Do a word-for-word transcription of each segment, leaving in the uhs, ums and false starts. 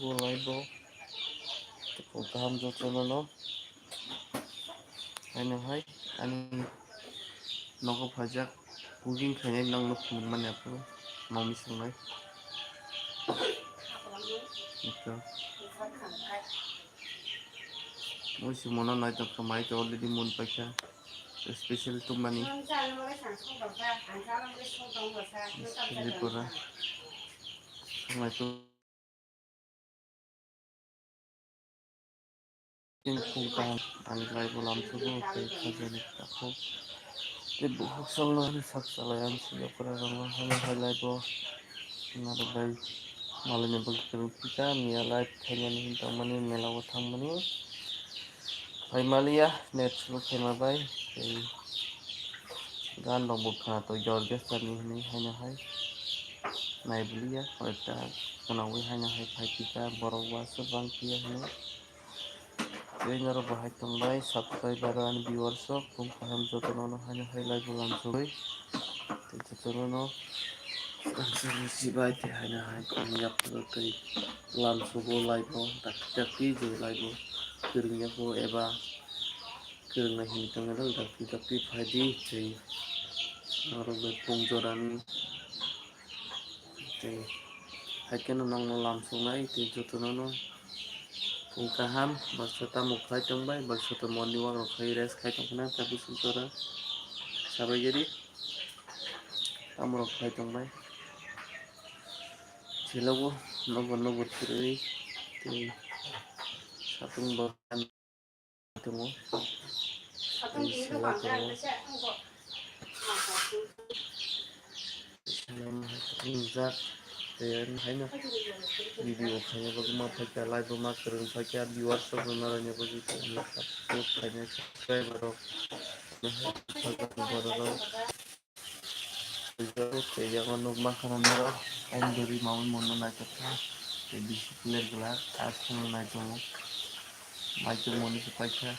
Bo live bo. Tei kaham jotono no. Haino hai ani nogo phaijak cooking khainai nang no phunuk mani aphuru mami songnai. Ito. Mui si mono nai tongkha mai to already mun paikha. Special tumani. Special pura. Nai to. Tei khum kaham ani live o lamsugo tei khajani takhuk. Tei bukhuk songno ani sak chalai ang siyokra rangma hwnwi hai live o. Naro bai malaini bagwi kwrwng phika miya live khainani hinwi tongmani mela o thangmani. Phai maliya net slow khaima bai tei gan rok bo khwnato jorge sani hinwi haino hai. Naibuliya, hoita khwnaui haino hai phaikha borok uansuk bangkhiya hinwi. Tei norok bo hai tongbai subscriber ani viewers rok tong kaham jotono no haino hai live o lamsogwi. Tei jotono no swkang swkang sibai tei haino hai khum yapro tei lamsogo live o dakti dakti je live o kwrwng yago eba kwrwng nai hinwi tongwi dakti dakti phaidi tei norok bai pung jorani. Tei hai kheno nokno lamsoknai tei jotono no phung kaham baksa tamo khlai tongbai baksa to morning walk rok khai rest khai tongkhna ta bising jora sabai gari tamo rok khlai tongbai. Silo bo nobo nobo thwrwi tei satung bo. Tongo. Tei sala tongo. Sala wngjak. Tei haino video khaina bagwi ma phaikha, live bo ma kwrwng phaikha, viewers rok no narwkna bagwi tei ani support khainai subscriber rok. Tei yang nukmankha norok, ang dori maui monno naitokha, tei bisi clear glak, aswkno naitongo, naitok monwi se paikha.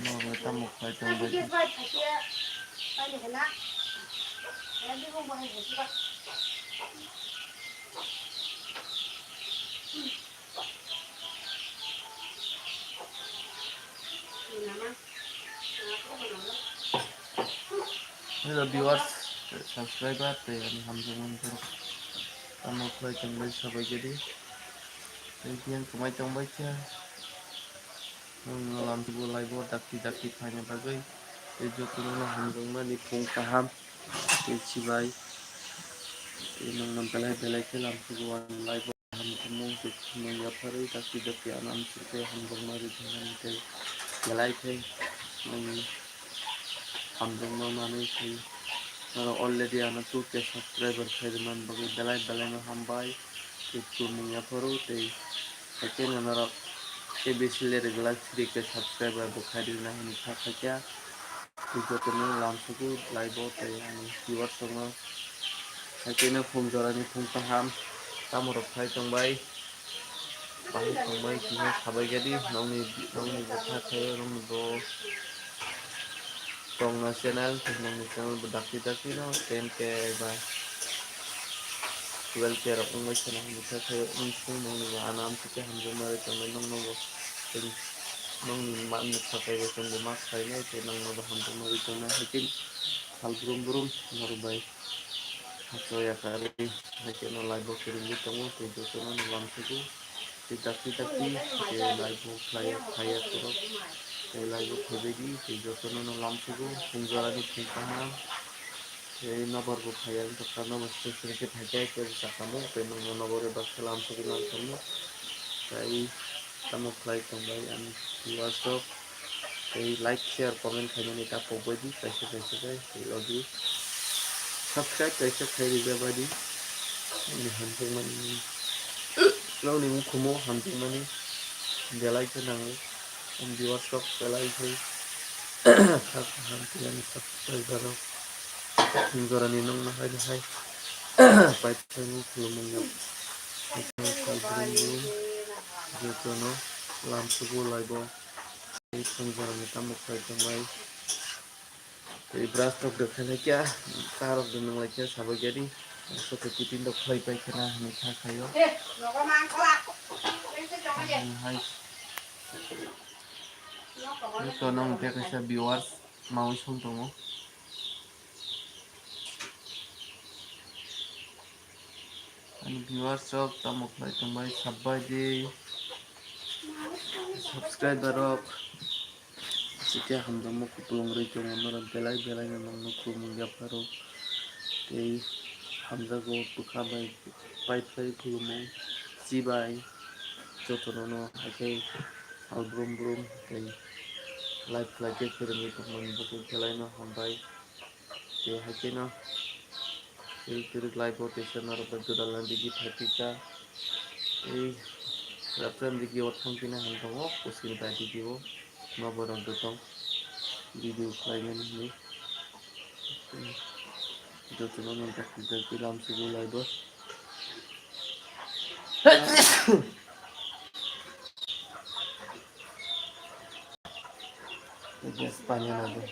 Norok tamo khlai tongbai. Hello viewers, subscriber tei ani hamjakmani borok tamo khlai tongbai sabai jadi. Tei biyang kwmai tongbai kha. Nwng lamsugo live o dakti dakti phaina bagwi tei jotono no hamjakmani phung kaham tei chibai tei nwngno belai belai khe lamsugo ang live o. Kaham tongmung tei khumui yapharwi dakti dakti anam sirkhe hamjakma ri thangmani tei belai khe nini hamjakma manwi tei norok already ano two K subscriber khairwmani bagwi belai belai no hambai tei khumui yapharo tei haikhe no norok A B C le reglak three K subscriber bo khairwna hinwi kha khaikha. Tei jotono lamsugo live o tei ani viewers rokno. Haikhe no phung jorani phung kaham tamo rok khlai tongbai. Bahai tongbai kisa sabai jadi nokni nokni bwkha khaio nokni bo tongna channel nokni channel bo dakti dakti no ten K eba twelve K rok wngbai kheno bwkha khaio wngsung nokni bo anam kisa hamjakma ri tongnai nokno bo. Tei nokni ma nukha kaibo chwngbo ma khlainai tei nokno bo hamjakma ri tongnai haikhe sal brum brum norok bai hachoya karwi haikhe no live o kwrwngwi tongo tei jotono no lamsugo tei dakti dakti tei live o khlaiya khaiya khorok tei live o khaibaidi tei jotono no lamsugo phung jorani phung kaham. Tei nobar bo phaiya wngkha, nobar sri sri khe phaikha, tei bwsa kamo, tei nokno nobar bai baksa lamsogwi mankha, tei tamo khlai tongbai ani viewers rok, tei like, share, comment khaimani ta pokbaidi, kaisa kaisa khe, tei logi subscribe kaisa khai rijabadi, ani hamjakmani, nokni mukhumo hamjakmani, belai khe nango, ani viewers rok belai khe, kha kaham tei ani subscriber rok. Jorani nokno hai hai paithakni khulumung ya. Jotono lamsugo laibo. Tei jorani tamo khlai tongbai. Tei brush rok de khailai kya, ta rok de nunglai kya, sabai gari. Aswk khe kitin rok khlai pai khena hinwi kha khaio. Hai. Ito nang khe kaisa viewers maui song tongo. Ani viewers rok tamo khlai tongbai, sabbai di subscriber rok. Aswk khe hamjakma kupulung rwi tongo norok belai belai no nokno khulumung yapharo. Tei hamjago bwkha bai paiphlai khulumung chibai jotono no hai khe sal brum brum tei like khlai khe kwrwngwi tongmani bukhuk belai no hambai. Tei hai kheno twrwk twrwk live o teisa norok bai gwdal nang digi phaipikha. Tei rap rap digi o thang phina hwn tongo, kuchukni bai digi o ma borok joto video khlaimani hinwi. Jotono nang dakti dakti lamsugo live o. Tei gas panya nai do.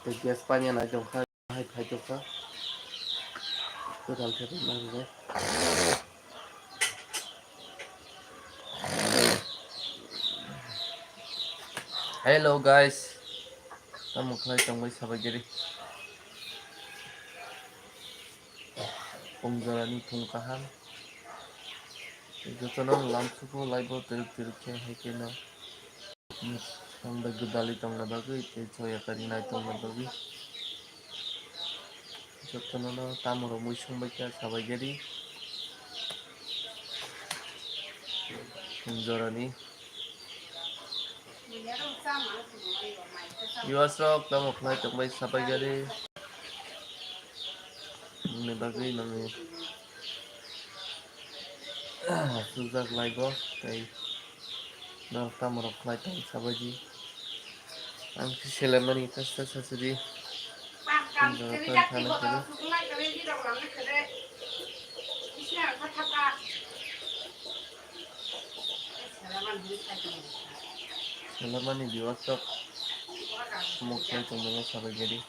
Tei gas panya nai do kha, hai phai do kha. Kwtal khe rwna rwjak. Hello guys. Tamo khlai tongbai sabai gari. Phung jorani phung kaham. Jotono lamsugo live o twrwk twrwk khe hai kheno. Ang bai gwdalwi tongna bagwi tei soya kari nai tongna bagwi. Jotono no tamo rok mui songbai kha sabai gari. Phung jorani. Viewers rok tamo khlai tongbai sabai gari. Nini bagwi nangni sujak live o tei norok tamo rok khlai tong sabai di. Ang khe selemani kasta sasidi. Ang jaga tong thana khe. Selemani viewers rok muk khlai tong mano sabai gari.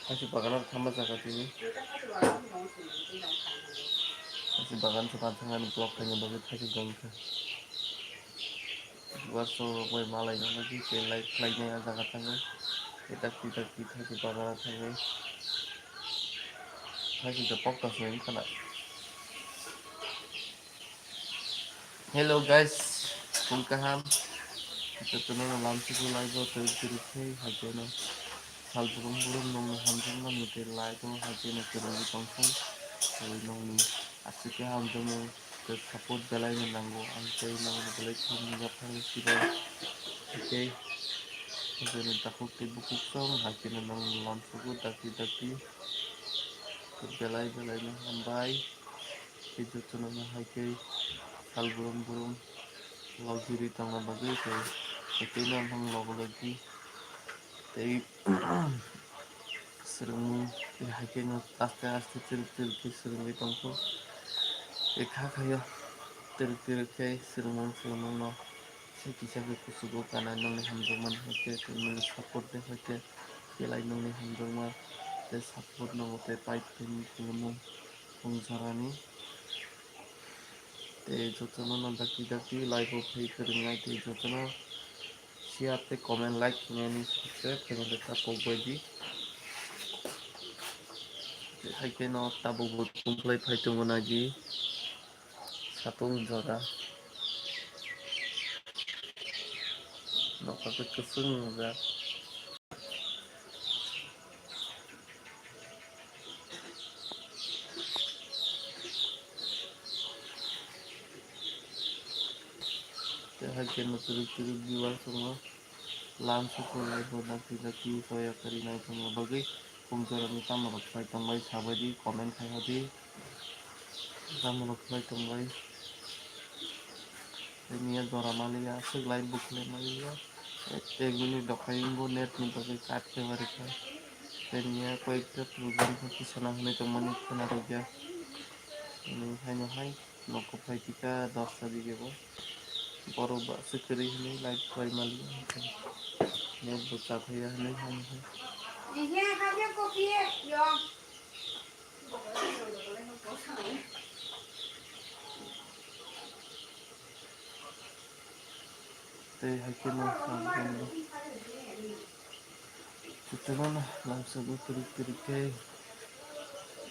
Haisi bagan o thangma jaga tini. Haisi bagan se pan thangani block khaina bagwi thaisuk jang kha. Uarsuk rok bai malai nang bagwi tei light khlai nai a jaga thangwi. Tei dakti dakti thaisuk bagan o thangwi. Thaisuk da pokta se wngkha na. Hello guys, phung kaham. Jotono no lamsugo live o twrwk twrwk khe hai kheno sal brum brum nongni hamjakma ni tei live o hai kheno kwrwngwi tongthung. Tei nongni aswk khe hamjakmung tei support belai no nango. Ang tei nongni belai khulumung yapharo sibai. Tei jotono takhuk tei bukhuk song hai kheno nongni lamsugo dakti dakti belai belai no hambai. Tei jotono no hai khe sal brum brum logirwi tongna bagwi tei tei no logo logi tei swrwngmung tei hai khe no aste aste twrwk twrwk khe swrwngwi tongkho. Tei kha khaio twrwk twrwk khe swrwngmung swrwngmung no se kisa khe kuchugo kana nongni hamjakmani hai khe tei nini support de hai khe belai nongni hamjakma tei support no tei pai phai khulumung. Phung jorani. Tei jotono no dakti dakti live o phai kwrwngnai tei jotono share tei comment like khainani subscribe khainani ta pok bai di. Tei hai khe no tabuk bo tongkhlai phai tongo nai di. Satung jora. Nokha khe kwchwng wngjak. Tei hai khe no twrwk twrwk viewers tongo. Lamsugo live o dakti dakti soya kari nai tongna bagwi phung jorani tamo rok khlai tongbai sabai di, comment khai hodi. Tamo rok khlai tongbai. Tei miya jora maliya, aswk live bo khlai maliya. Ek, ek minute rok khai wngbo net ni bagwi cut khe barikha. Tei miya koyekta program khe tisana hinwi tongmani khna rwkya. Tini haino hai nokho phai tikha dosta dige bo. Borok ba aswk kwrwi hinwi live khlai maliya. Mo bo cha phaiya hinwi han khe. Tei hai khe no ang bono jotono no lamsogo kwrwi kwrwi khe.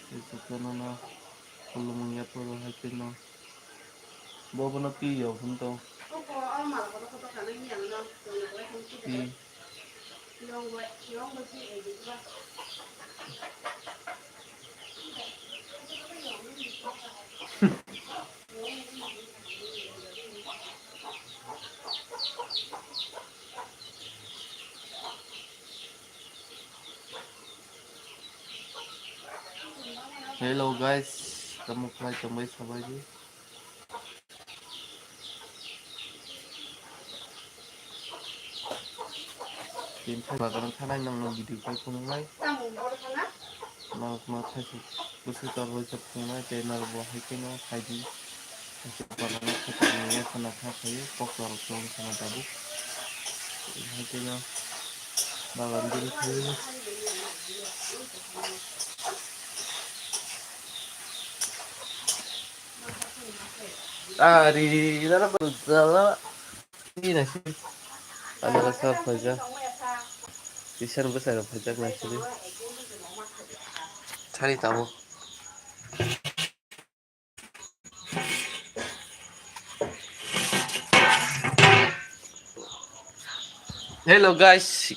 Tei jotono no khulumung yapharo hai khe no. Bo bono pi yo hwn tong. Pi. Hello guys, tamo khlai tongbai sabaidi. Tini thai bagan thanai nangno video khai phunuknai. Norok ma thai bwswk torbai khe phunuknai tei norok bo hai kheno phaidi. Hai khe bagan no khaitokni yakha nakha khaio, kok torok chong khana tabuk. Hai kheno bagan bini khaio. Ari, dara bujala. Ini nasi. Anda rasa phaijak. Bisan bwsai rok phaijak nasi. Chari tamo. Hello guys.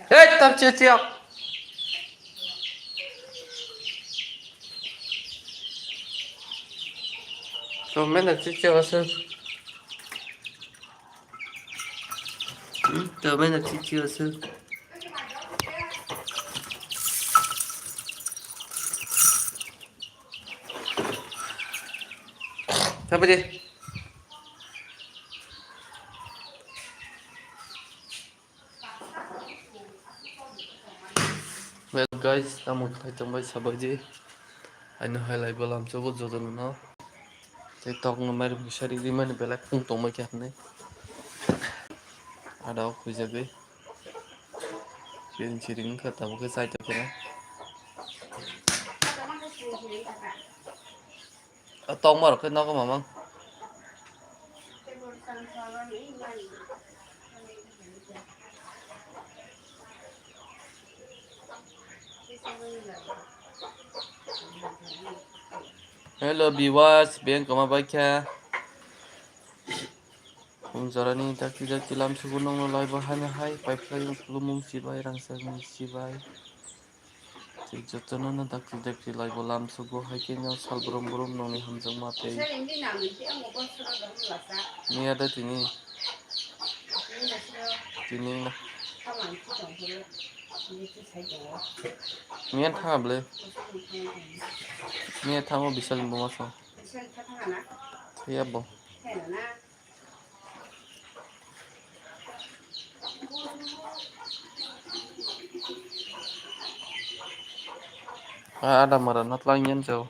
Hey, tam chiyo chiyo. To mena chiyo chiyo aswk. Hmm, to mena chiyo chiyo aswk. Sabaidi. Well guys, tamo khlai tongbai sabaidi. Aino hai lai bolam chobo jotono no. Tei tok no mairum kisa ri ri mani belai khung tongbai khe hwnwi. Ada o khuijagwi. Bini siring wngkha tabuk khe chai tongkhe na. O tongma rok khe nogo mamang. Hello viewers, beng koma bai kha. Khum jorani dakti dakti lamsugo nongno laibo haino hai paiphlai khulumung sibai rangchakni sibai. Tei jotono no dakti dakti laibo lamsugo hai khe no sal brum brum nongni hamjakma tei. Miya da tini. Tini na. Miya thanga bwle. Miya thango bisal ni buma song. Thaya bo. Ah, ada mara na tlang yan jao.